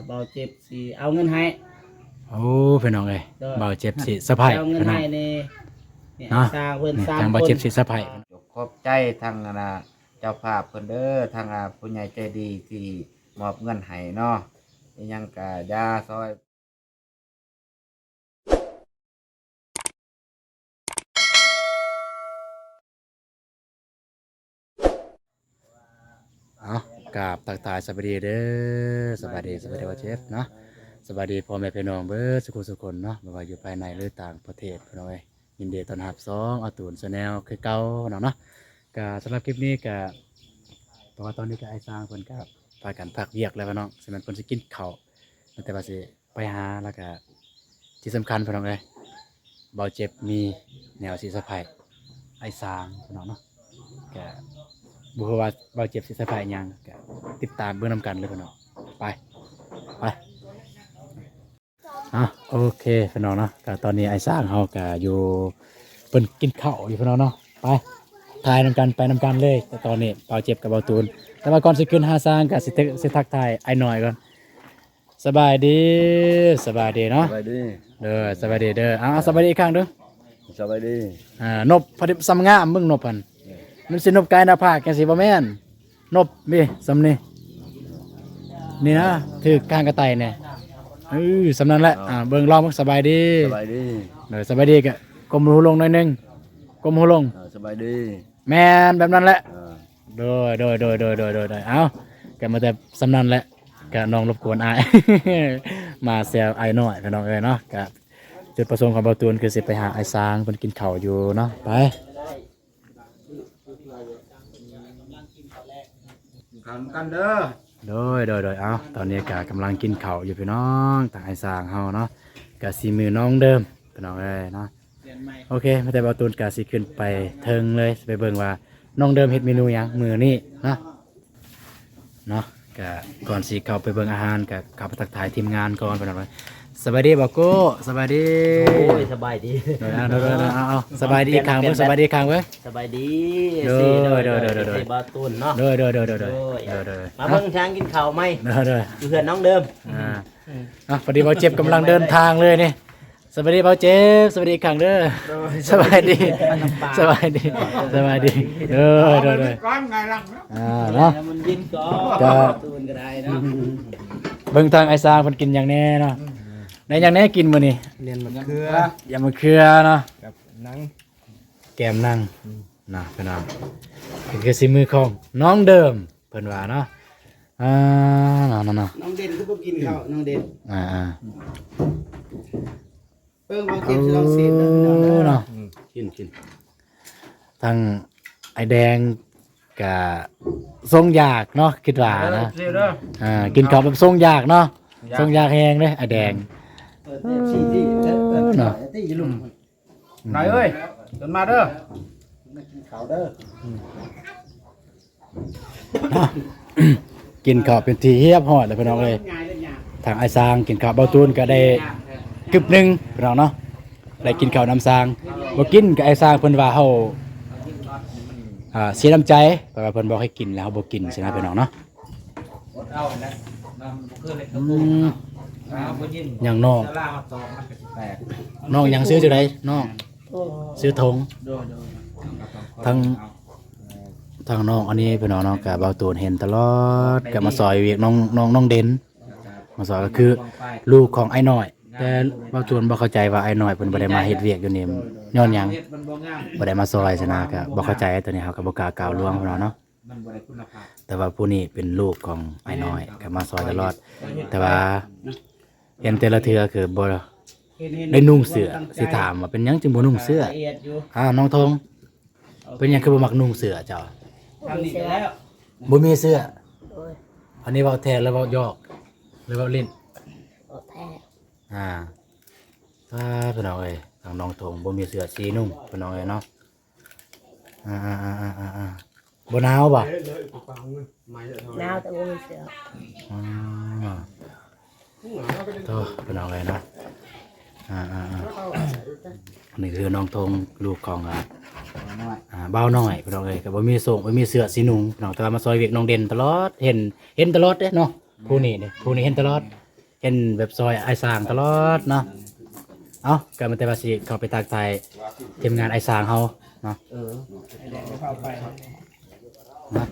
ເບົາເຈັບຊິເອົາເງິນໃຫ້. ໂອ້ ພີ່ນ້ອງເອີຍ ໂດຍ ເບົາເຈັບຊິເຊີໄພຣສ໌ ເອົາເງິນໃຫ້ນີ້ ພີ່ນ້ອງ ນີ້ ເນາະ ສ້າງເພິ່ນ ນີ້ ສາມ ທາງເບົາເຈັບຊິເຊີໄພຣສ໌. ຂອບໃຈທາງ ອັນນ່າ ເຈົ້າພາບເພິ່ນເດີ ທາງ ອ່າ ຜູ້ໃຫຍ່ໃຈດີທີ່ມອບເງິນໃຫ້ເນາະ ອີ່ຫຍັງກະຢ່າຊ່ອຍ. ເອົາ ກາບທັກທາຍສະບາຍດີເດີ ສະບາຍດີ ສະບາຍດີ ເບົາເຈັບເນາະ ສະບາຍດີພໍ່ແມ່ພີ່ນ້ອງເບິດສຸຂູສຸຄົນເນາະ ບໍ່ວ່າຢູ່ພາຍໃນ ຫຼື ຕ່າງປະເທດ ພີ່ນ້ອງເອີຍ. ຍິນດີຕ້ອນຮັບຊ່ອງອາຕູນແຊນແນວຄືເກົ່າເນາະ. ກະສຳລັບຄລິບນີ້ກະ ເພາະວ່າຕອນນີ້ກະອ້າຍຊ້າງເພິ່ນກະພາກັນພັກວຽກແລ້ວເນາະ ສະນັ້ນເພິ່ນຊິກິນເຂົ້າ ແຕ່ວ່າຊິໄປຫາ ແລ້ວກະທີ່ສຳຄັນພີ່ນ້ອງເອີຍ ເບົາເຈັບມີແນວຊິເຊີໄພຣສ໌ອ້າຍຊ້າງພີ່ນ້ອງເນາະ. ກະບໍ່ຮູ້ວ່າເບົາເຈັບຊິເຊີໄພຣສ໌ຫຍັງ ກະຕິດຕາມເບິ່ງນຳກັນເລີຍພີ່ນ້ອງ. ໄປ ໄປ. ອ່ະ ໂອເຄພີ່ນ້ອງເນາະ ກະຕອນນີ້ອ້າຍຊ້າງເຮົາກະຢູ່ ເພິ່ນກິນເຂົ້າຢູ່ພີ່ນ້ອງເນາະ. ໄປ ຖ່າຍນຳກັນ ໄປນຳກັນເລີຍ. ແຕ່ຕອນນີ້ເບົາເຈັບກັບເບົາຕູນ ແຕ່ວ່າກ່ອນຊິຂຶ້ນຫາຊ້າງກະຊິ ຊິທັກທາຍອ້າຍນ້ອຍກ່ອນ. ສະບາຍດີ ສະບາຍດີເນາະ ສະບາຍດີ ເດີ ສະບາຍດີເດີ. ເອົາ ເອົາ ສະບາຍດີອີກຄັ້ງເດີ ສະບາຍດີ. ອ່າ ນົບ ພໍດີສ່ຳງາມ ເບິ່ງນົບຫັ້ນ ມັນຊິນົບກາຍໜ້າຜາກຈັ່ງຊີ້ບໍ່ແມ່ນ ນົບນີ້ ສ່ຳນີ້ ນີ້ນະ ຖືກກາງກະໄຕນີ້ ເອີ ສ່ຳນັ້ນແຫຼະ. ເອົາ ອ່າ ເບິ່ງລອງເບິ່ງ. ສະບາຍດີ ສະບາຍດີ ເດີ ສະບາຍດີກະກົ້ມຫົວລົງໜ້ອຍໜຶ່ງ ກົ້ມຫົວລົງ. ເອີ ສະບາຍດີ ແມ່ນແບບນັ້ນແຫຼະ ເອີ ໂດຍ ໂດຍ ໂດຍ ໂດຍ ໂດຍ ໂດຍ ໂດຍ. ເອົາ ກະມາແຕ່ສ່ຳນັ້ນແຫຼະ ກະນ້ອງລົບກວນອ້າຍ ມາແຊວອ້າຍນ້ອຍພີ່ນ້ອງເອີຍເນາະ. ກະຈຸດປະສົງຂອງເບົາຕູນຄືຊິໄປຫາອ້າຍຊ້າງເພິ່ນກິນເຂົ້າຢູ່ເນາະ. ໄປ ກິນເຂົ້ານຳກັນເດີ ໂດຍ ໂດຍ ໂດຍ. ເອົາ ຕອນນີ້ກະກຳລັງກິນເຂົ້າຢູ່ພີ່ນ້ອງ ທາງອ້າຍຊ້າງເຮົາເນາະ ກະສີມືນ້ອງເດີມພີ່ນ້ອງເອີຍເນາະ. ໂອເຄ ມາແຕ່ເບົາຕູນກະຊິຂຶ້ນໄປເທິງເລີຍ ຊິໄປເບິ່ງວ່ານ້ອງເດີມເຮັດເມນູຫຍັງມື້ນີ້ເນາະ ເນາະ. ກະກ່ອນຊິເຂົ້າໄປເບິ່ງອາຫານ ກະເຂົ້າໄປທັກທາຍທີມງານກ່ອນ ພີ່ນ້ອງເອີຍ. ສະບາຍດີບ່າວໂກ້ ສະບາຍດີ. ໂອ້ຍ ສະບາຍດີ ໂດຍ ເອົາ ໂດຍ ເອົາ ເອົາ ສະບາຍດີອີກຄັ້ງເບິ່ງ ສະບາຍດີອີກຄັ້ງເບິ່ງ. ສະບາຍດີ ໂດຍ ໂດຍ ໂດຍ ໂດຍ ໂດຍ ໂດຍ ໂດຍ ໂດຍ. ມາເບິ່ງທາງກິນເຂົ້າໃໝ່ ໂດຍ ໂດຍ ຢູ່ເຮືອນນ້ອງເດີມ ອ່າ ອ່ະ ພໍດີເບົາເຈັບກຳລັງເດີນທາງເລີຍນີ້. ສະບາຍດີເບົາເຈັບ ສະບາຍດີອີກຄັ້ງເດີ ໂດຍ ສະບາຍດີ ສະບາຍດີ ສະບາຍດີ ໂດຍ ໂດຍ ໂດຍ. ອ່າ ເນາະ ມັນເຢັນກໍ ກະ ກະ ເບິ່ງທາງອ້າຍຊ້າງເພິ່ນກິນຫຍັງແດ່ເນາະ ໄດ້ຫຍັງແດ່ກິນມື້ນີ້? ແກງມະເຂືອ ຢຳມະເຂືອເນາະ ກັບໜັງ ແກມໜັງ ອືມ ນະ ພີ່ນ້ອງ ນີ້ຄືສີມືຂອງນ້ອງເດີມ ເພິ່ນວ່າເນາະ. ອ່າ ເນາະ ເນາະ ເນາະ ນ້ອງເດັ່ນຄືບໍ່ກິນເຂົ້າ ນ້ອງເດັ່ນ ອ່າໆ ເບິ່ງວ່າເກັບຊິລອງຊີມເດີພີ່ນ້ອງເດີເນາະ. ອືມ ກິນ ກິນ ທາງອ້າຍແດງກະຊົງຢາກເນາະ ຄິດວ່ານະ ເອີ ເດີ ອ່າ ກິນເຂົ້າແບບຊົງຢາກເນາະ ຢາກ ຊົງຢາກແຮງເດ້ອ້າຍແດງ ເອີ ເນາະ ເອີ ເອີ ເນາະ ເອີ ເອີ ເນາະ. ນາຍເອີຍ ເດີນມາເດີ ກິນເຂົ້າເດີ ກິນເຂົ້າເປັນທີ່ຮຽບຮ້ອຍແລ້ວພີ່ນ້ອງເອີຍ. ທາງອ້າຍຊ້າງກິນເຂົ້າ ເບົາຕູນກະໄດ້ກຶບໜຶ່ງພີ່ນ້ອງເນາະ ໄດ້ກິນເຂົ້ານຳຊ້າງ ບໍ່ກິນກະອ້າຍຊ້າງເພິ່ນວ່າເຮົາ ອ່າ ເສຍນ້ຳໃຈ ເພາະວ່າເພິ່ນບອກໃຫ້ກິນແລ້ວເຮົາບໍ່ກິນຊີ້ນະພີ່ນ້ອງເນາະ. ອືມ ຍັງນ້ອງ ນ້ອງຫຍັງ ຊື່ຈັ່ງໃດນ້ອງ? ຊື່ທົງ ທັງ ທັງນ້ອງອັນນີ້ພີ່ນ້ອງເນາະ ກະເບົາຕູນເຫັນຕະຫຼອດ ກະມາຊ່ອຍວຽກນ້ອງ ນ້ອງ ນ້ອງເດັ່ນ ມາຊ່ອຍ ກະຄືລູກຂອງອ້າຍນ້ອຍ ແຕ່ເບົາຕູນບໍ່ເຂົ້າໃຈວ່າອ້າຍນ້ອຍເພິ່ນບໍ່ໄດ້ມາເຮັດວຽກຢູ່ນີ້ຍ້ອນຫຍັງ ບໍ່ໄດ້ມາຊ່ອຍຊີ້ນະ ກະບໍ່ເຂົ້າໃຈ ໂຕນີ້ເຮົາກະບໍ່ກ້າກ່າວລ່ວງພີ່ນ້ອງເນາະ. ແຕ່ວ່າຜູ້ນີ້ເປັນລູກຂອງອ້າຍນ້ອຍ ກະມາຊ່ອຍຕະຫຼອດ ແຕ່ວ່າເຫັນແຕ່ລະເທື່ອຄືບໍ່ໄດ້ນຸ່ງເສື້ອ ຊິຖາມວ່າເປັນຫຍັງຈຶ່ງບໍ່ນຸ່ງເສື້ອ? ອ້າວ ນ້ອງທົງ ເປັນຫຍັງຄືບໍ່ມັກນຸ່ງເສື້ອເຈົ້າ? ບໍ່ມີເສື້ອ ບໍ່ມີເສື້ອ ໂດຍ ອັນນີ້ເວົ້າແທ້ ຫຼືເວົ້າຢອກ ຫຼືເວົ້າຫຼິ້ນ? ເວົ້າແທ້ ອ່າ ອ່າ ພີ່ນ້ອງເອີຍ ທາງນ້ອງທົງບໍ່ມີເສື້ອສີນຸ່ງ ພີ່ນ້ອງເອີຍເນາະ. ອ່າ ອ່າ ບໍ່ໜາວບໍ່? ໜາວແຕ່ບໍ່ມີເສື້ອ ອໍ ໂທ້ ພີ່ນ້ອງເອີຍເນາະ ອ່າ ອ່າ ອ່າ ນີ້ຄືນ້ອງທົງ ລູກຂອງ ອ່າ ບ່າວນ້ອຍ ພີ່ນ້ອງເອີຍ ກະບໍ່ມີໂສ້ງ ບໍ່ມີເສື້ອສີນຸ່ງພີ່ນ້ອງ ແຕ່ວ່າມາຊ່ອຍວຽກນ້ອງເດັ່ນຕະຫຼອດ ເຫັນ ເຫັນຕະຫຼອດເດ້ເນາະ ຜູ້ນີ້ເດ້ ຜູ້ນີ້ເຫັນຕະຫຼອດ ປັນແບບຊ່ອຍອ້າຍຊ້າງຕະຫຼອດເນາະ. ເອົ້າ ກໍມີແຕ່ວ່າຊິເຂົ້າໄປທັກທາຍທີມງານອ້າຍຊ້າງເຮົາເນາະ. ເອີ ເນາະ.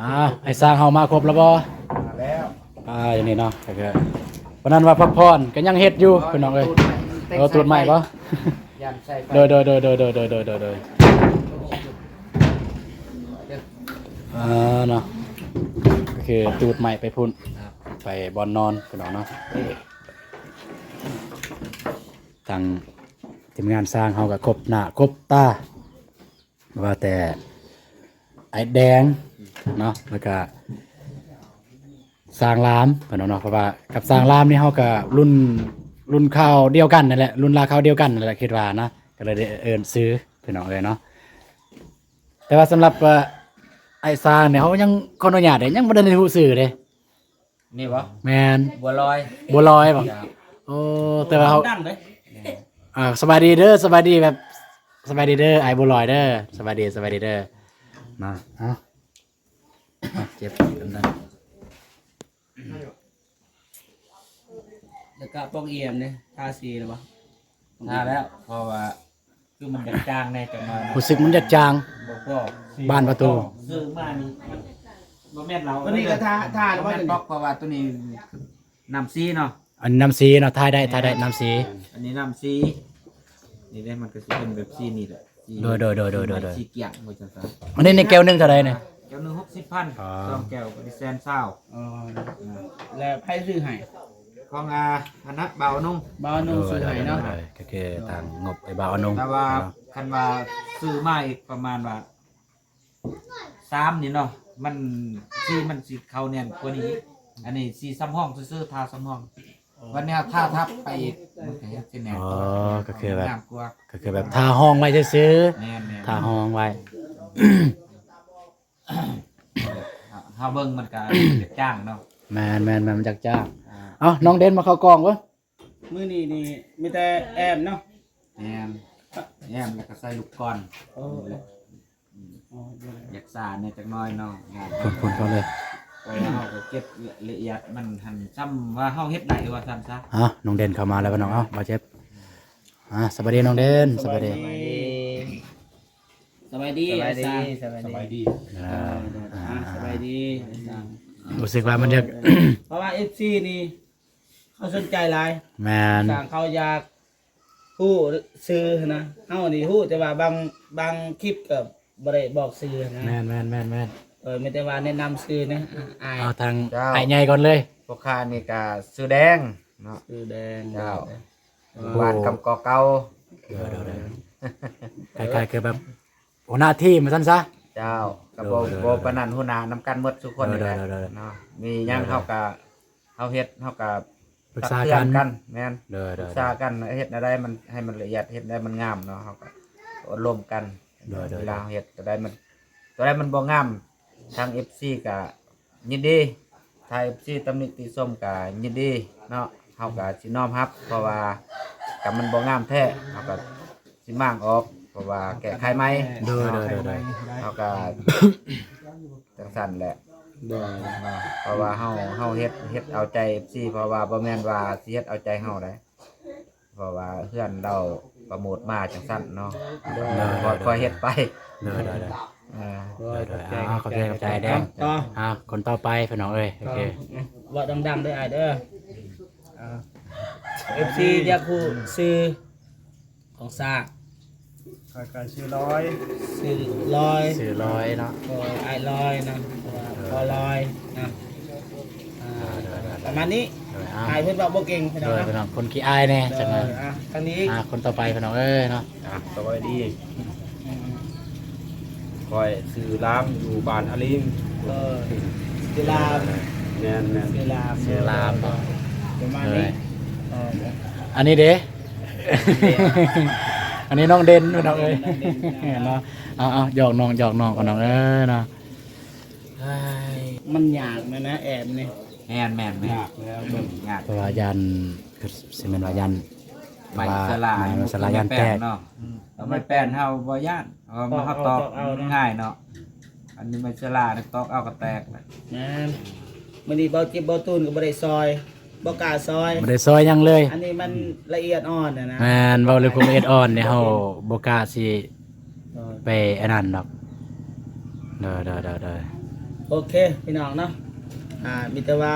ອ່າ ອ້າຍຊ້າງເຮົາມາຄົບແລ້ວບໍ່? ມາແລ້ວ. ອ່າ ຢູ່ນີ້ເນາະ ກໍຄື ປານນັ້ນວ່າພັກຜ່ອນ ກໍຍັງເຮັດຢູ່ ພີ່ນ້ອງເອີຍ. ເອີ ຕູດໃໝ່ບໍ່? ໂດຍ ໂດຍ ໂດຍ ເອີ ເນາະ ກໍຄືຕູດໃໝ່ໄປພຸ້ນ ໄປບ່ອນນອນ ພີ່ນ້ອງເນາະ. ທາງທີມງານຊ້າງເຮົາກໍຄົບໜ້າຄົບຕາ ວ່າແຕ່ອ້າຍແດງເນາະ ແລ້ວກະຊ້າງລາມ ເພິ່ນເນາະ ເພາະວ່າກັບຊ້າງລາມນີ້ເຮົາກະລຸ້ນ ລຸ້ນຄາວດຽວກັນນັ້ນແຫຼະ ລຸ້ນລາວຄາວດຽວກັນນັ້ນແຫຼະ ຄິດວ່ານະ ກໍເລີຍໄດ້ເອີ້ນຊື່ ພີ່ນ້ອງເອີຍເນາະ. ແຕ່ວ່າສຳລັບ ເອີ ອ້າຍຊ້າງນີ້ ເຮົາຍັງຂໍອະນຸຍາດເດ້ ຍັງບໍ່ໄດ້ຮູ້ຊື່ເດ້. ນີ້ບໍ່? ແມ່ນ ບົວລອຍ ບົວລອຍບໍ່? ໂອ້ ແຕ່ວ່າເຮົາ ດັງເດ້. ອ່າ ສະບາຍດີເດີ ສະບາຍດີແບບ ສະບາຍດີເດີ ອ້າຍບົວລອຍເດີ ສະບາຍດີ ສະບາຍດີເດີ ມາ ເອົາ ເຈັບກັນນັ້ນ ແລ້ວກະປ່ອງອຽມເດ້ ທາສີແລ້ວບໍ່? ທາແລ້ວ ເພາະວ່າ ຄືມັນຈາງໆແດ່ຈັກໜ້ອຍເນາະ ຮູ້ສຶກມັນຈາງໆ ບໍ່ພໍ ບານປະຕູ ຊື້ມານີ້ມັນບໍ່ແມ່ນເຫຼົ້າ ຕົວນີ້ກໍທາ ທາແລ້ວບໍ່? ບໍ່ແມ່ນ ຕົວນີ້ ເພາະວ່າຕົວນີ້ນ້ຳສີເນາະ ອັນນ້ຳສີເນາະ ທາໄດ້ ທາໄດ້ ແມ່ນ ນ້ຳສີ ອັນນີ້ນ້ຳສີ ນີ້ເດ້ ມັນກໍຊິເປັນແບບສີນີ້ແຫຼະ ສີ ໂດຍ ໂດຍ ສີກ້ຽງວ່າຊັ້ນຊະ. ອັນນີ້ ນີ້ແກ້ວໜຶ່ງເທົ່າໃດນີ້? ແກ້ວໜຶ່ງຫົກສິບພັນ ອໍ ສອງແກ້ວກໍໄດ້ແສນຊາວ. ອໍ ແລ້ວໃຜຊື້ໃຫ້? ຂອງ ອ່າ ອັນນະ ບ່າວອະນົງ ບ່າວອະນົງ ໂດຍ ຊື້ໃຫ້ເນາະ ໂດຍ ໂດຍ ກໍຄືທາງງົບໄອ້ບ່າວອະນົງ ແຕ່ວ່າ ເນາະ ຄັນວ່າຊື້ມາອີກປະມານວ່າສາມນີ້ເນາະ ມັນ ສີມັນຊິເຂົ້າແໜ້ນກວ່ານີ້ ອັນນີ້ສີສຳຮອງຊື່ໆ ທາສຳຮອງ ອໍ ບັດນີ້ເຮົາທາທັບໄປອີກ ມັນກໍເຮັດຊິແໜ້ນ ອໍ ກໍຄືແບບ ງາມກວ່າ ກໍຄືແບບທາຮອງໄວ້ຊື່ໆ ແມ່ນໆ ທາຮອງໄວ້ ເຮົາເບິ່ງມັນກະຈາງເນາະ ແມ່ນໆ ມັນຈາກຈາງ ອ່າ ເອົ້າ ນ້ອງເດັ່ນມາເຂົ້າກ້ອງເບິ່ງ ມື້ນີ້ນີ້ມີແຕ່ແອມເນາະ ແອມ ແອມ ແລ້ວກໍໃສ່ລູກກອນ ໂອ້ ນີ້ແຫຼະ ອໍ ຢາກສາແດ່ຈັກໜ້ອຍເນາະ ພຸ້ນໆ ເຂົ້າເລີຍ ເພາະວ່າເຮົາກໍເກັບລະອຽດມັນຫັ້ນ ຊ່ຳວ່າເຮົາເຮັດໄດ້ວ່າຊັ້ນຊະ ເອົ້າ ນ້ອງເດັ່ນເຂົ້າມາແລ້ວພີ່ນ້ອງ ເອົ້າ ບາດເຈັບ ອ່າ ສະບາຍດີນ້ອງເດັ່ນ ສະບາຍດີ ສະບາຍດີ ສະບາຍດີ ສະບາຍດີ ສະບາຍດີ ອ່າ ອ່າ ອ່າ ສະບາຍດີ ຮູ້ສຶກວ່າມັນຢາກ ເພາະວ່າເອັຟຊີນີ້ເຂົາສົນໃຈຫຼາຍ ແມ່ນ ສ້າງເຂົາຢາກຮູ້ຊື່ຫັ້ນນະ ເຮົານີ້ຮູ້ແຕ່ວ່າບາງ ບາງຄລິບກໍບໍ່ໄດ້ບອກຊື່ຫັ້ນນະ ແມ່ນໆໆໆ ເອີ ມີແຕ່ວ່າແນະນຳຊື່ນະ ອ້າຍ ເອົາທາງ ເຈົ້າ ອ້າຍໃຫຍ່ກ່ອນເລີຍ ພວກຂ້ານີ້ກໍຊື່ແດງເນາະ ຊື່ແດງ ເຈົ້າ ເອີ ບ້ານກຳກໍເກົ່າ ເອີ ເອີ ເອີ ຄ້າຍໆຄືແບບຫົວໜ້າທີມວ່າຊັ້ນຊະ ເຈົ້າ ກໍບໍ່ ໂດຍ ໂດຍ ບໍ່ປານນັ້ນ ຫົວໜ້ານຳກັນໝົດທຸກຄົນ ໂດຍ ນີ້ແຫຼະ ໂດຍ ໂດຍ ເນາະ ມີຫຍັງເຮົາກໍ ເຮົາເຮັດ ເຮົາກໍ ປຶກສາກັນ ຕັກເຕືອນກັນ ແມ່ນ ໂດຍ ໂດຍ ປຶກສາກັນ ເຮັດແນວໃດມັນໃຫ້ມັນລະອຽດ ເຮັດແນວໃດມັນງາມເນາະ ເຮົາກໍອົບຮົມກັນ ໂດຍ ໂດຍ ເວລາເຮົາເຮັດຕົວໃດມັນ ຕົວໃດມັນບໍ່ງາມ ທາງເອັຟຊີກໍຍິນດີ ຖ້າເອັຟຊີຕຳໜິຕິຊົມກໍຍິນດີເນາະ ເຮົາກໍຊິນ້ອມຮັບ ເພາະວ່າຄັນມັນບໍ່ງາມແທ້ ເຮົາກໍຊິມ້າງອອກ ເພາະວ່າແກ້ໄຂໃໝ່ ໂດຍ ໂດຍ ໂດຍ ໂດຍ ເຮົາກໍຈັ່ງຊັ້ນແຫຼະ ໂດຍ ເນາະ ເພາະວ່າເຮົາ ເຮົາເຮັດ ເຮັດເອົາໃຈເອັຟຊີ ເພາະວ່າບໍ່ແມ່ນວ່າຊິເຮັດເອົາໃຈເຮົາໃດ ເພາະວ່າເຮືອນລາວໂປຣໂມດມາຈັ່ງຊັ້ນເນາະ ໂດຍ ຄ່ອຍເຮັດໄປ ໂດຍ ໂດຍ ໂດຍ ເອີ ໂດຍ ໂດຍ ຂອບໃຈ ຂອບໃຈ ຂອບໃຈແດງ ອ່າ ຄົນຕໍ່ໄປພີ່ນ້ອງເອີຍ ໂອເຄ ເວົ້າດັງໆເດີອ້າຍເດີ ອ່າ ເອັຟຊີຢາກຮູ້ຊື່ຂອງຊ້າງ ຂ້ອຍກໍຊື່ລອຍ ຊື່ລອຍ ຊື່ລອຍເນາະ ໂດຍ ອ້າຍລອຍເນາະ ໂດຍ ພໍ່ລອຍເນາະ ອ່າ ໂດຍ ໂດຍ ປະມານນີ້ ໂດຍ ອ້າຍເພິ່ນເວົ້າບໍ່ເກັ່ງພີ່ນ້ອງເນາະ ໂດຍ ພີ່ນ້ອງ ຄົນຂີ້ອາຍແດ່ ໂດຍ ຈັ່ງນັ້ນ ອ່າ ທາງນີ້ອີກ ອ່າ ຄົນຕໍ່ໄປພີ່ນ້ອງເອີຍເນາະ ອ່າ ສະບາຍດີ ອືມ ຂ້ອຍຊື່ລາມ ຢູ່ບ້ານອາລິງ ເອີ ຊື່ລາມ ແມ່ນໆ ຊື່ລາມ ຊື່ລາມ ປະມານນີ້ ເອີ ອັນນີ້ເດ ອັນນີ້ນ້ອງເດັ່ນພີ່ນ້ອງເອີຍ ນ້ອງເດັ່ນ ນ້ອງເດັ່ນ ເນາະ ເອົາໆ ຫຍອກນ້ອງ ຫຍອກນ້ອງ ພີ່ນ້ອງເອີຍເນາະ ມັນຍາກນະ ນະແອມນີ້ ແມ່ນໆໆ ຍາກແລ້ວ ເບິ່ງຍາກ ເພາະວ່າຢ້ານ ຄືຊິແມ່ນວ່າຢ້ານ ໃບເຊື້ອລາ ແມ່ນ ເຊື້ອລາຢ້ານແຕກເນາະ ອືມ ເອົາໄມ້ແປ້ນເຮົາບໍ່ຢ້ານ ເອົາ ເຮົາຕອກ ຕອກເອົາ ເອົາເນາະ ງ່າຍເນາະ ອັນນີ້ໄມ້ເຊື້ອລານີ້ຕອກເອົາກໍແຕກແຫຼະ ແມ່ນ ມື້ນີ້ເບົາຈິບເບົາຕູນກໍບໍ່ໄດ້ຊ່ອຍ ບໍ່ກ້າຊ່ອຍ ບໍ່ໄດ້ຊ່ອຍຫຍັງເລີຍ. ອັນນີ້ມັນລະອຽດອ່ອນນະ. ແມ່ນ ເວົ້າເລື່ອງຄວາມລະອຽດອ່ອນນີ້ ເຮົາບໍ່ກ້າຊິ ໂດຍ ໄປອັນນັ້ນດອກ. ໂດຍ ໂດຍ ໂດຍ ໂດຍ ໂອເຄ ພີ່ນ້ອງເນາະ ອ່າ ມີແຕ່ວ່າ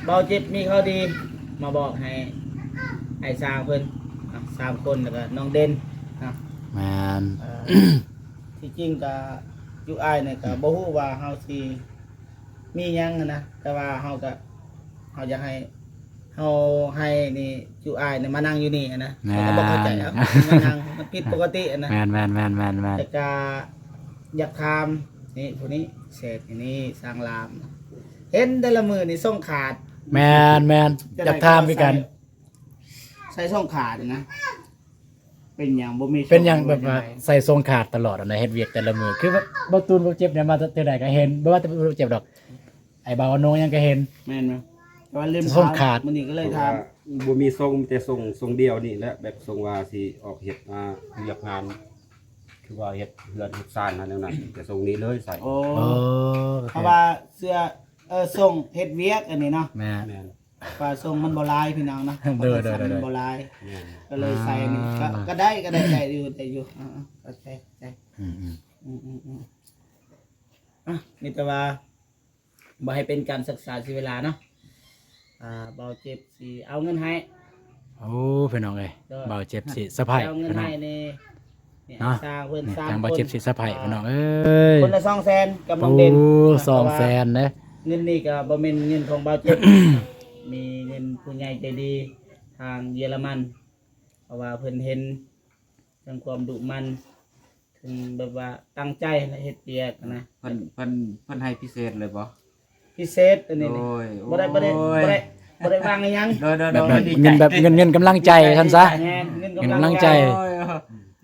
ເບົາຈິບມີຂ່າວດີມາບອກໃຫ້ອ້າຍຊ້າງເພິ່ນເນາະ ສາມຄົນ ແລ້ວກໍນ້ອງເດັ່ນເນາະ. ແມ່ນ ເອີ ທີ່ຈິງກໍຈຸອ້າຍນີ້ກໍບໍ່ຮູ້ວ່າເຮົາຊິມີຫຍັງຫັ້ນນະ ແຕ່ວ່າເຮົາກໍ ເຮົາຢາກໃຫ້ ເຮົາໃຫ້ນີ້ຈຸອ້າຍນີ້ມານັ່ງຢູ່ນີ້ຫັ້ນນະ. ແມ່ນ ເຂົາກໍບໍ່ເຂົ້າໃຈ ເອົາ ມານັ່ງ ມັນຜິດປົກກະຕິຫັ້ນນະ. ແມ່ນ ແມ່ນ ແມ່ນ ແມ່ນ ແມ່ນ ແຕ່ກໍຢາກຖາມນີ້ ຜູ້ນີ້ເສດນີ້ ຊ້າງລາມ ເຫັນແຕ່ລະມື້ນີ້ສົ່ງຂາດ. ແມ່ນ ແມ່ນ ຢາກຖາມຄືກັນ ໃສ່ ໃສ່ສົ່ງຂາດນະ ເປັນຫຍັງບໍ່ມີ ເປັນຫຍັງແບບວ່າໃສ່ສົ່ງຂາດຕະຫຼອດນະ ເຮັດວຽກແຕ່ລະມື້ ຄືແບບເບົາຕູນເບົາຈິບນີ້ມາແຕ່ໃດກໍເຫັນ ບໍ່ວ່າແຕ່ເບົາຈິບດອກ ໄອ້ບ່າວອະນົງຫຍັງກໍເຫັນ. ແມ່ນ ແຕ່ວ່າລືມ ສົ່ງຂາດ ມື້ນີ້ກໍເລີຍຖາມ ບໍ່ມີສົ່ງ ມີແຕ່ສົ່ງ ສົ່ງດຽວນີ້ແຫຼະ ແບບສົ່ງວ່າຊິອອກເຮັດ ອ່າ ວຽກງານ ຄືວ່າເຮັດເຮືອນເຮັດຊານຫັ້ນແນວນັ້ນ ແຕ່ສົ່ງນີ້ເລີຍໃສ່. ໂອ້ ເພາະວ່າເສື້ອ ເອີ ສົ່ງເຮັດວຽກອັນນີ້ເນາະ. ແມ່ນ ແມ່ນ ວ່າສົ່ງມັນບໍ່ຫຼາຍ ພີ່ນ້ອງເນາະ. ໂດຍ ໂດຍ ໂດຍ ມັນບໍ່ຫຼາຍ ແມ່ນ ກໍເລີຍໃສ່ອັນນີ້ ອ່າ ກໍ ກໍໄດ້ ກໍໄດ້ ໄດ້ຢູ່ ໄດ້ຢູ່. ອ່າ ເຂົ້າໃຈ ເຂົ້າໃຈ. ອືມ ອືມ ອືມ ອືມ ອືມ ອ່ະ ມີແຕ່ວ່າບໍ່ໃຫ້ເປັນການເສຍເວລາເນາະ ອ່າ ເບົາຈິບຊິເອົາເງິນໃຫ້. ໂອ້ ພີ່ນ້ອງເອີຍ ໂດຍ ເບົາຈິບຊິສະໄພ ຊິເອົາເງິນໃຫ້ນີ້ ເນາະ ນີ້ ສ້າງເພິ່ນ ນີ້ ສ້າງ ທາງເບົາຈິບຊິສະໄພ ເອີ ພີ່ນ້ອງເອີຍ ຄົນລະສອງແສນກັບນ້ອງເດັ່ນ. ໂອ້ ສອງແສນເດ້. ເງິນນີ້ກໍບໍ່ແມ່ນເງິນຂອງເບົາຈິບ ມີເງິນຜູ້ໃຫຍ່ໃຈດີທາງເຢຍລະມັນ ເພາະວ່າເພິ່ນເຫັນ ເຖິງຄວາມດຸໝັ່ນ ເຖິງແບບວ່າຕັ້ງໃຈເຮັດວຽກນະ. ເພິ່ນ ເພິ່ນ ເພິ່ນໃຫ້ພິເສດເລີຍບໍ່? ພິເສດອັນນີ້ ໂດຍ ບໍ່ໄດ້ ບໍ່ໄດ້ ໂອ້ຍ ບໍ່ໄດ້ ບໍ່ໄດ້ຫວັງອີ່ຫຍັງ. ໂດຍ ໂດຍ ແບບ ໂດຍ ເງິນແບບ ເງິນ ເງິນກຳລັງໃຈຊັ້ນຊະ. ແມ່ນ ເງິນກຳລັງໃຈ ເງິນກຳລັງໃຈ.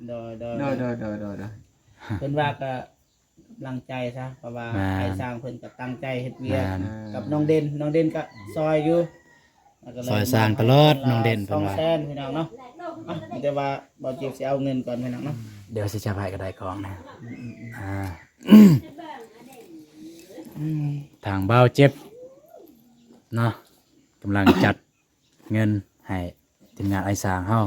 ໂດຍ ໂດຍ ໂດຍ ໂດຍ ໂດຍ ໂດຍ ໂດຍ ເພິ່ນວ່າກໍ ກຳລັງໃຈຊະ ເພາະວ່າ ແມ່ນ ອ້າຍຊ້າງເພິ່ນກໍຕັ້ງໃຈເຮັດວຽກ ແມ່ນ ກັບນ້ອງເດັ່ນ ນ້ອງເດັ່ນກໍຊ່ອຍຢູ່ ແລ້ວກໍເລີຍ ຊ່ອຍສ້າງຕະຫຼອດ ນ້ອງເດັ່ນເພິ່ນວ່າ ສອງແສນ ພີ່ນ້ອງເນາະ. ອ່ະ ມີແຕ່ວ່າເບົາຈິບຊິເອົາເງິນກ່ອນ ພີ່ນ້ອງເນາະ ດຽວຊິຈັບໃຫ້ກໍໄດ້ຂອງນະ. ອືມ ອ່າ ອືມ ທາງເບົາຈິບເນາະ ກຳລັງຈັດ ເງິນໃຫ້ທີມງານອ້າຍຊ້າງເຮົາ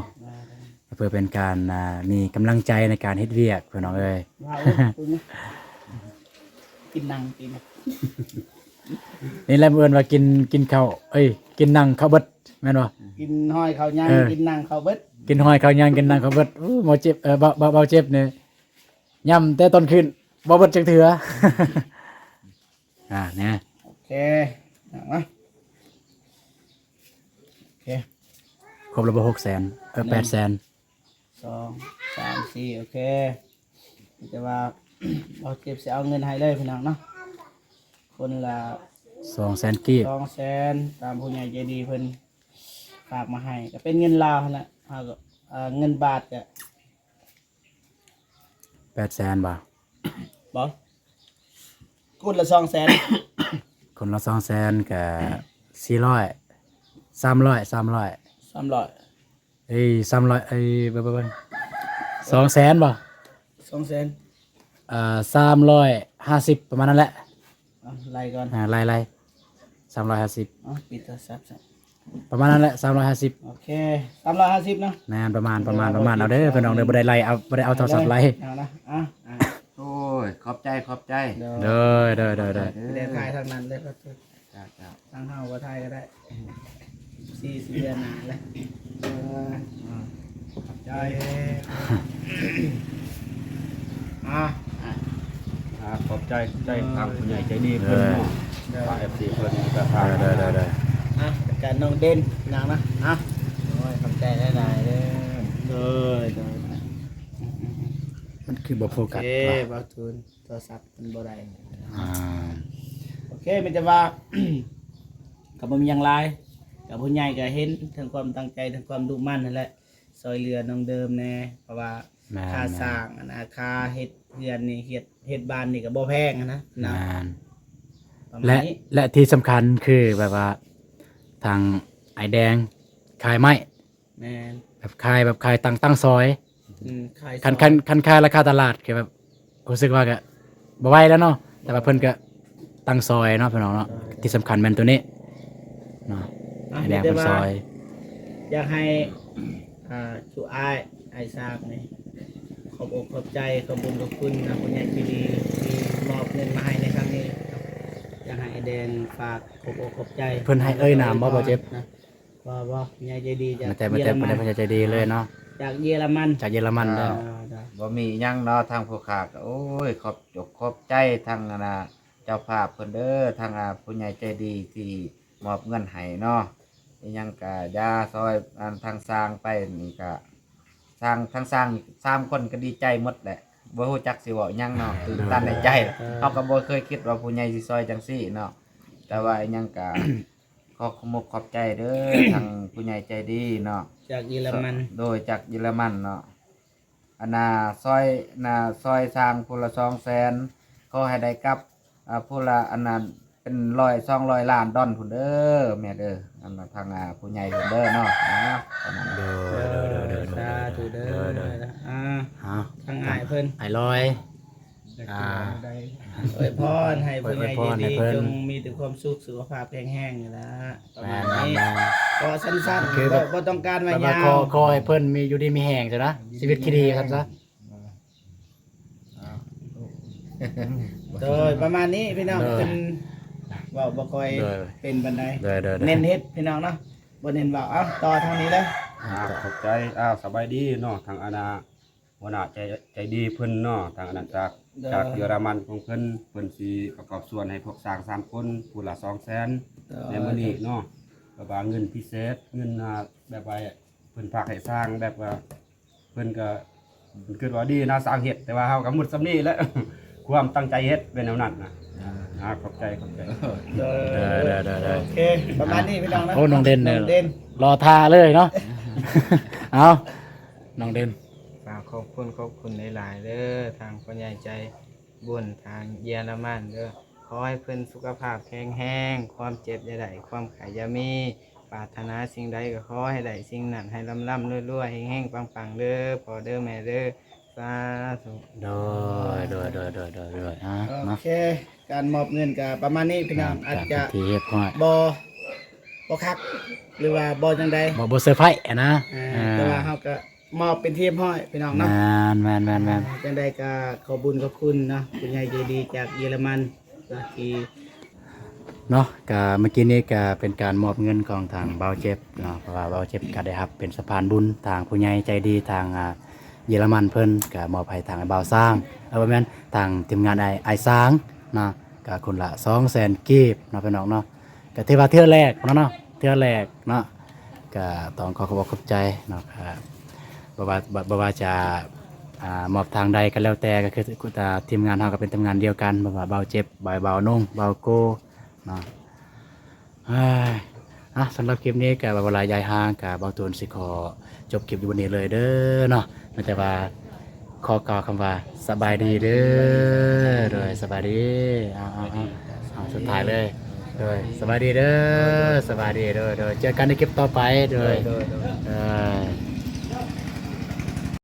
ເພື່ອເປັນການ ອ່າ ມີກຳລັງໃຈໃນການເຮັດວຽກ ພີ່ນ້ອງເອີຍ. ກິນນັ່ງ ກິນ ນີ້ແຫຼະເອີ້ນວ່າກິນ ກິນເຂົ້າ ເອີຍ ກິນນັ່ງເຂົ້າເບິດ ແມ່ນບໍ່? ກິນຫອຍເຂົ້າຍັງ ເອີ ກິນນັ່ງເຂົ້າເບິດ ກິນຫອຍເຂົ້າຍັງ ກິນນັ່ງເຂົ້າເບິດ. ໂອ້ ເບົາຈິບ ເອີ ເບົາ ເບົາ ເບົາຈິບນີ້ ຍຳແຕ່ຕອນຄືນ ບໍ່ເບິດຈັກເທື່ອ. ອ່າ ແນ່ ໂອເຄ ເອົາມາ ໂອເຄ ຄົບແລ້ວບໍ່? ຫົກແສນ ເອີ ແປດແສນ ສອງ ສາມ ສີ່ ໂອເຄ. ແຕ່ວ່າເຮົາເກັບຊິເອົາເງິນໃຫ້ເລີຍ ພີ່ນ້ອງເນາະ ຄົນລະສອງແສນກີບ ສອງແສນ ຕາມຜູ້ໃຫຍ່ໃຈດີເພິ່ນຝາກມາໃຫ້ ກໍເປັນເງິນລາວຫັ້ນແຫຼະ ເຮົາກໍ ເອີ ເງິນບາດກໍ ແປດແສນບໍ່? ບໍ່ ຄົນລະສອງແສນ ຄົນລະສອງແສນ ກະສີ່ຮ້ອຍ ສາມຮ້ອຍ ສາມຮ້ອຍ ສາມຮ້ອຍ ເອີຍ ສາມຮ້ອຍ ເອີຍ ເບິ່ງ ເບິ່ງ ເບິ່ງ ສອງແສນບໍ່? ສອງແສນ ເອີ ສາມຮ້ອຍຫ້າສິບ ປະມານນັ້ນແຫຼະ. ອ່ະ ໄລ່ກ່ອນ ອ່າ ໄລ່ ໄລ່ ສາມຮ້ອຍຫ້າສິບ ເອົາ ປິດໂທລະສັບຊະ ປະມານນັ້ນແຫຼະ ສາມຮ້ອຍຫ້າສິບ ໂອເຄ ສາມຮ້ອຍຫ້າສິບເນາະ ແມ່ນ ປະມານ ປະມານ ປະມານ ເອົາເດີ ພີ່ນ້ອງເດີ ບໍ່ໄດ້ໄລ່ ເອົາ ບໍ່ໄດ້ເອົາໂທລະສັບໄລ່ ເອົານະ ອ່ະ ອ່ະ ໂອ້ຍ ຂອບໃຈ ຂອບໃຈ ໂດຍ ໂດຍ ໂດຍ ໂດຍ ເດີ ຖ່າຍທາງນັ້ນເລີຍ ເຈົ້າ ເຈົ້າ ທາງເຮົາບໍ່ຖ່າຍກໍໄດ້ ຊີເສຍໜ້າແຫຼະ ເອີ ຂອບໃຈ ອ່າ ອ່າ ຂອບໃຈ ຂອບໃຈ ເອີ ທາງຜູ້ໃຫຍ່ໃຈດີເພິ່ນເນາະ ເອີ ເອີ ເອັຟຊີເພິ່ນກໍພາ ເອີ ເອີ ເອີ ອ່ະ ການນ້ອງເດັ່ນນາງນະ ອ່ະ ໂອ້ຍ ຂອບໃຈຫຼາຍໆເດີ ໂດຍ ໂດຍ ມັນຄືບໍ່ໂຟກັສ ໂອເຄ ວະ ບໍ່ ໂທລະສັບມັນບໍ່ໄດ້ ອ່າ ໂອເຄ ມີແຕ່ວ່າ ກໍບໍ່ມີຫຍັງຫຼາຍ ກໍຜູ້ໃຫຍ່ກໍເຫັນເຖິງຄວາມຕັ້ງໃຈ ເຖິງຄວາມດຸໝັ່ນຫັ້ນແຫຼະ ຊ່ອຍເຫຼືອນ້ອງເດີມແດ່ ເພາະວ່າ ແມ່ນ ຄ່າສ້າງ ແມ່ນ ອັນນະ ຄ່າເຮັດເຮືອນນີ້ ເຮັດ ເຮັດບ້ານນີ້ກໍບໍ່ແພງຫັ້ນນະ ແມ່ນ ປະມານນີ້ ແລະ ແລະ ທີ່ສຳຄັນຄືແບບວ່າ ທາງອ້າຍແດງຂາຍໄມ້ ແມ່ນ ແບບຂາຍ ແບບຂາຍຕັ້ງ ຕັ້ງຊອຍ ອືມ ຂາຍ ຄັນ ຊອຍ ຄັນ ຄັນຂາຍລາຄາຕະຫຼາດ ຄືແບບ ຮູ້ສຶກວ່າກະບໍ່ໄຫວແລ້ວເນາະ ແຕ່ວ່າເພິ່ນກະຕັ້ງຊອຍເນາະ ພີ່ນ້ອງເນາະ ໂດຍ ທີ່ສຳຄັນແມ່ນໂຕນີ້ເນາະ ອ່ະ ໃຫ້ແດງເພິ່ນຊ່ອຍ ມີແຕ່ວ່າຢາກໃຫ້ ອ່າ ຈຸອ້າຍ ອ້າຍຊາກນີ້ ຂອບອົກຂອບໃຈ ຂອບບຸນຂອບຄຸນນະ ຜູ້ໃຫຍ່ໃຈດີທີ່ມອບເງິນມາໃຫ້ໃນຄັ້ງນີ້. ຢາກໃຫ້ອ້າຍແດງຝາກຂອບອົກຂອບໃຈ ເພິ່ນໃຫ້ເອີ່ຍນາມບໍ່ ບ່າວເຈັບ? ນະ ບໍ່ ບໍ່ ຜູ້ໃຫຍ່ໃຈດີຈາກ ມາແຕ່ ມາແຕ່ ເຢຍລະມັນ ຜູ້ໃຫຍ່ໃຈດີເລີຍເນາະ ຈາກເຢຍລະມັນ ຈາກເຢຍລະມັນເດີ. ອ່າ ບໍ່ມີຫຍັງເນາະ ທາງຜູ້ຂ້າກໍ ໂອ້ຍ ຂອບອົກຂອບໃຈທາງ ອັນນ່າ ເຈົ້າພາບເພິ່ນເດີ ທາງ ອ່າ ຜູ້ໃຫຍ່ໃຈດີທີ່ມອບເງິນໃຫ້ເນາະ. ອີຫຍັງກະຢ່າ ຊ່ອຍ ອັນ ທາງຊ່າງໄປນີ້ກະ ຊ່າງ ທາງຊ່າງສາມຄົນກໍດີໃຈໝົດແຫຼະ ບໍ່ຮູ້ຈັກຊິເວົ້າຫຍັງເນາະ ຕື່ນຕັນໃນໃຈ. ເຮົາກໍບໍ່ເຄີຍຄິດວ່າຜູ້ໃຫຍ່ຊິຊ່ອຍຈັ່ງຊີ້ເນາະ ແຕ່ວ່າອີຫຍັງກະ ຂໍຂອບອົກຂອບໃຈເດີ ທາງຜູ້ໃຫຍ່ໃຈດີເນາະ ຈາກເຢຍລະມັນ ໂດຍ ຈາກເຢຍລະມັນເນາະ. ອັນນ່າ ຊ່ອຍ ອັນນ່າ ຊ່ອຍສ້າງຜູ້ລະສອງແສນ ຂໍໃຫ້ໄດ້ກັບ ອ່າ ຜູ້ລະ ອັນນ່າ ເປັນຮ້ອຍສອງຮ້ອຍລ້ານດອນພຸ້ນເດີແມ່ເດີ. ອັນນ່າ ທາງ ອ່າ ຜູ້ໃຫຍ່ເພິ່ນເດີເນາະ ອ່າ ປະມານນັ້ນ. ໂດຍ ໂດຍ ໂດຍ ໂດຍ ສາທຸເດີ. ໂດຍ ໂດຍ ອ່າ ທາງອ້າຍເພິ່ນ ອ້າຍລອຍ ຢາກ ອ່າ ອວຍພອນໃຫ້ຜູ້ໃຫຍ່ໃຈດີ ອວຍພອນໃຫ້ເພິ່ນ ຈົ່ງມີແຕ່ຄວາມສຸກ ສຸຂະພາບແຂງແຮງນີ້ລະ ປະມານນີ້. ແມ່ນໆໆ ເວົ້າສັ້ນໆ ຄືແບບ ບໍ່ ບໍ່ຕ້ອງການວ່າ ແບບວ່າ ຍາວ ຂໍ ຂໍໃຫ້ເພິ່ນມີ ຢູ່ດີມີແຮງຊະນະ ຊີວິດທີ່ດີວ່າຊັ້ນຊະ. ໂດຍ ປະມານນີ້ພີ່ນ້ອງ. ໂດຍ ເພິ່ນເວົ້າບໍ່ຄ່ອຍ ໂດຍ ເປັນປານໃດ. ໂດຍ ໂດຍ ໂດຍ ເນັ້ນເຮັດພີ່ນ້ອງເນາະ ບໍ່ເນັ້ນເວົ້າ. ເອົ້າ ຕໍ່ທາງນີ້ເລີຍ. ອ່າ ຂອບໃຈ. ອ້າວ ສະບາຍດີເນາະ ທາງອັນນ່າ ຫົວໜ້າໃຈ ໃຈດີເພິ່ນເນາະ ທາງອັນນັ້ນຈາກ ໂດຍ ຈາກເຢຍລະມັນຂອງເພິ່ນ ເພິ່ນຊິປະກອບສ່ວນໃຫ້ພວກຊ່າງສາມຄົນ ຜູ້ລະສອງແສນ ໂດຍ ໃນມື້ນີ້ເນາະ. ແບບວ່າເງິນພິເສດ ເງິນ ອ່າ ແບບວ່າເພິ່ນຝາກໃຫ້ຊ່າງ ແບບວ່າເພິ່ນກໍ ເພິ່ນຄິດວ່າດີນະ ຊ່າງເຮັດ ແຕ່ວ່າເຮົາກໍໝົດສ່ຳນີ້ແຫຼະ ຄວາມຕັ້ງໃຈເຮັດເປັນແນວນັ້ນນະ. ອ່າ ຂອບໃຈ ຂອບໃຈ. ໂດຍ ໂດຍ ໂດຍ ໂດຍ ໂອເຄ ປະມານນີ້ພີ່ນ້ອງເນາະ. ໂອ້ ນ້ອງເດັ່ນ ນ້ອງເດັ່ນ ລໍຖ້າເລີຍເນາະ. ເອົາ ນ້ອງເດັ່ນ ຝາກຂອບຄຸນ ຂອບຄຸນຫຼາຍໆເດີ ທາງຜູ້ໃຫຍ່ໃຈບຸນທາງເຢຍລະມັນເດີ. ຂໍໃຫ້ເພິ່ນສຸຂະພາບແຂງແຮງ ຄວາມເຈັບຢ່າໄດ້ ຄວາມໄຂ້ຢ່າມີ ປາດຖະໜາສິ່ງໃດກໍຂໍໃຫ້ໄດ້ສິ່ງນັ້ນ ໃຫ້ລ່ຳໆລວຍໆ ເຮັງໆປັງໆເດີ ພໍ່ເດີແມ່ເດີ. ສາທຸ. ໂດຍ ໂດຍ ໂດຍ ໂດຍ ໂດຍ ໂດຍ ອ່າ ໂອເຄ ເນາະ ການມອບເງິນກໍປະມານນີ້ພີ່ນ້ອງ. ອາດຈະ ການເປັນທີ່ຮຽບຮ້ອຍ ບໍ່ ບໍ່ຄັກ ຫຼືວ່າບໍ່ຈັ່ງໃດ ບໍ່ ບໍ່ເຊີໄພຣສ໌ຫັ້ນນະ. ອ່າ ອ່າ ແຕ່ວ່າເຮົາກໍມອບເປັນທີ່ຮຽບຮ້ອຍພີ່ນ້ອງເນາະ. ແມ່ນ ແມ່ນ ແມ່ນ ແມ່ນ. ອ່າ ຈັ່ງໃດກໍຂອບບຸນຂອບຄຸນເນາະ ຜູ້ໃຫຍ່ໃຈດີຈາກເຢຍລະມັນເນາະ ທີ່ ເນາະ ກະເມື່ອກີ້ນີ້ກະເປັນການມອບເງິນຂອງທາງບ່າວເຈັບເນາະ ເພາະວ່າບ່າວເຈັບກະໄດ້ຮັບເປັນສະພານບຸນທາງຜູ້ໃຫຍ່ໃຈດີທາງ ອ່າ ເຢຍລະມັນເພິ່ນກະມອບໃຫ້ທາງອ້າຍບ່າວຊ້າງ ເອີ ບໍ່ແມ່ນ ທາງທີມງານອ້າຍ ອ້າຍຊ້າງເນາະ ກະຄົນລະສອງແສນກີບເນາະ ພີ່ນ້ອງເນາະ. ກະຖືວ່າເທື່ອແລກເນາະ ເນາະ ເທື່ອແລກເນາະ ກະຕ້ອງຂໍຂອບອົກຂອບໃຈເນາະ. ກະບໍ່ວ່າ ບໍ່ ບໍ່ວ່າຈະ ອ່າ ມອບທາງໃດກໍແລ້ວແຕ່ກໍຄື ອ່າ ທີມງານເຮົາກໍເປັນທີມງານດຽວກັນ ບໍ່ວ່າບ່າວເຈັບ ບ່າວ ບ່າວນົງ ບ່າວໂກ ເນາະ. ເອີຍ ອ່ະ ສຳລັບຄລິບນີ້ກໍເວລາຢາຍຫ່າງ ກໍບ່າວຕູນຊິຂໍຈົບຄລິບຢູ່ບ່ອນນີ້ເລີຍເດີເນາະ. ມີແຕ່ວ່າຂໍກ່າວຄຳວ່າສະບາຍດີເດີ. ໂດຍ ສະບາຍດີ. ເອົາ ເອົາ ເອົາ ເອົາ ສຸດທ້າຍເລີຍ. ໂດຍ ສະບາຍດີເດີ. ສະບາຍດີ. ໂດຍ ໂດຍ ເຈີກັນໃນຄລິບຕໍ່ໄປ. ໂດຍ ໂດຍ ໂດຍ ໂດຍ.